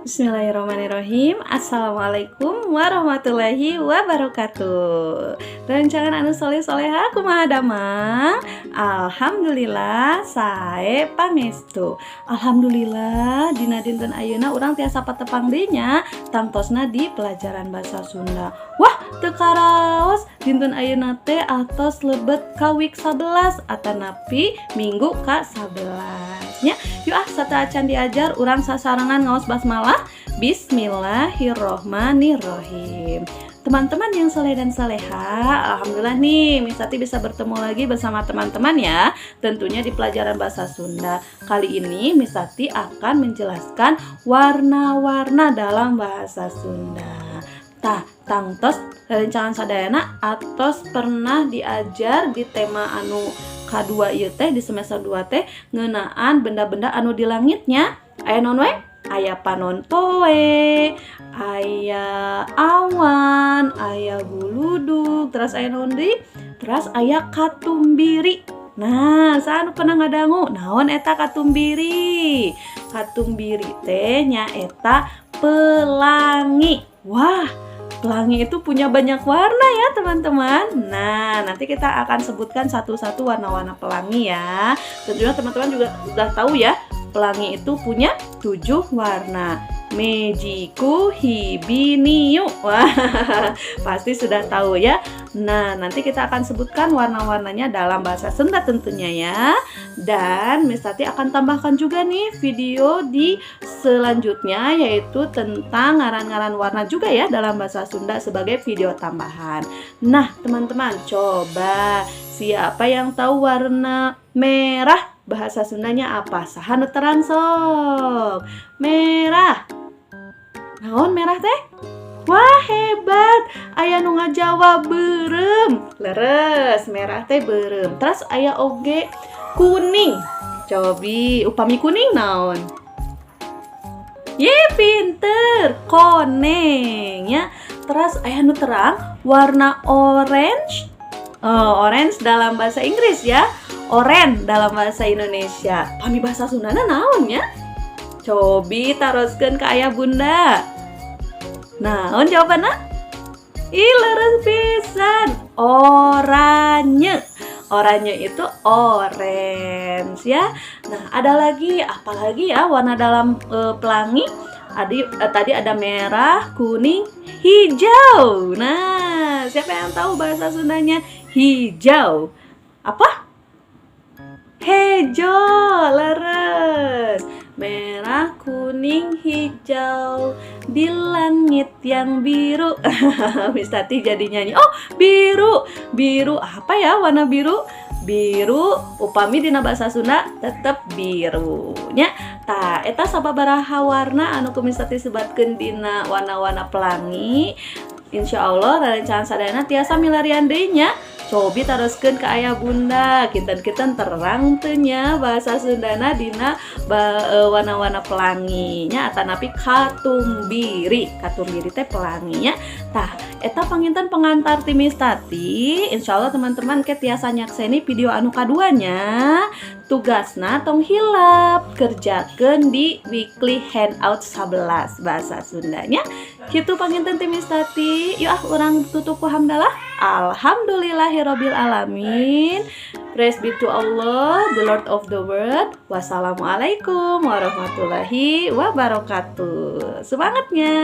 Bismillahirrahmanirrahim. Assalamualaikum warahmatullahi wabarakatuh. Rerencangan anu soleh soleha, kumaha damang? Alhamdulillah sae pangestu. Alhamdulillah, dina dinten ayeuna urang tiasa patepang deui nya, tangtosna di pelajaran bahasa Sunda. Wah, teu karaos dinten ayeuna teh atos lebet ka week 11 atanapi minggu ka 11 nya. Yuk ah, sateuacan diajar urang sasarengan ngaos basmalah. Bismillahirrohmanirrohim. Teman-teman yang soleh dan soleha, alhamdulillah nih Miss Tati bisa bertemu lagi bersama teman-teman ya. Tentunya di pelajaran bahasa Sunda. Kali ini Miss Tati akan menjelaskan warna-warna dalam bahasa Sunda. Tah, tangtos rerencangan sadayana atos pernah diajar di tema anu K2 ieu teh, di semester 2 teh, ngeunaan benda-benda anu di langitnya. Aya naon we? Aya panon poe, aya awan, aya guludug, terus aya naon deui? Terus aya katumbiri. Nah, saha anu pernah ngadangu naon eta katumbiri? Katumbiri teh nyaeta pelangi. Wah, pelangi itu punya banyak warna ya, teman-teman. Nah, nanti kita akan sebutkan satu-satu warna-warna pelangi ya. Tentunya teman-teman juga udah tahu ya, pelangi itu punya tujuh warna. Mejiku hibiniu. Wah, pasti sudah tahu ya. Nah, nanti kita akan sebutkan warna-warnanya dalam bahasa Sunda tentunya ya. Dan Miss Tati akan tambahkan juga nih video di selanjutnya, yaitu tentang ngaran-ngaran warna juga ya dalam bahasa Sunda sebagai video tambahan. Nah, teman-teman, coba siapa yang tahu warna merah bahasa Sundanya apa? Saha nu terang sok? Merah. Naon merah teh? Wah, hebat, aya nu ngajawab beureum. Leres, merah teh beureum. Terus aya oge kuning. Cobi, upami kuning naon? Ye, pinter, koneng ya. Terus aya nu terang warna orange. Oh, orange dalam bahasa Inggris ya. Oren dalam bahasa Indonesia. Pami bahasa Sundana naon ya? Cobi taroskeun ke ayah bunda. Naon jawabanna? Ih, leres pisan. Oranye. Oranye itu orange ya. Nah, ada lagi, apalagi ya warna dalam pelangi? Tadi ada merah, kuning, hijau. Nah, siapa yang tahu bahasa Sundanya hijau? Apa? Hejo, leres. Merah, kuning, hijau di langit yang biru. Miss Tati jadi nyanyi. Oh, biru. Biru apa ya warna biru? Biru upami dina bahasa Sunda tetep biru nya. Tah, eta sababaraha warna anu ku Miss Tati sebatkeun dina warna-warna pelangi. Insya Allah rerencangan sadayana tiasa milarian deui nya. Cobi taroskeun ke ayah bunda, kinten-kinten terang teu nya bahasa Sundana dina warna-warna pelangi nya atanapi katumbiri. Katumbiri teh pelangi nya. Tah, eta panginten pengantar ti Miss Tati. Insya Allah teman-teman ke tiasa nyakseni video anu kaduanya. Tugasna tong hilap kerjakeun di weekly handout 11 bahasa Sundanya. Kitu panginten ti Miss Tati. Yuk ah, urang tutup ku hamdalah. Alhamdulillahirabbil alamin. Praise be to Allah, the Lord of the world. Wassalamualaikum warahmatullahi wabarakatuh. Semangatnya.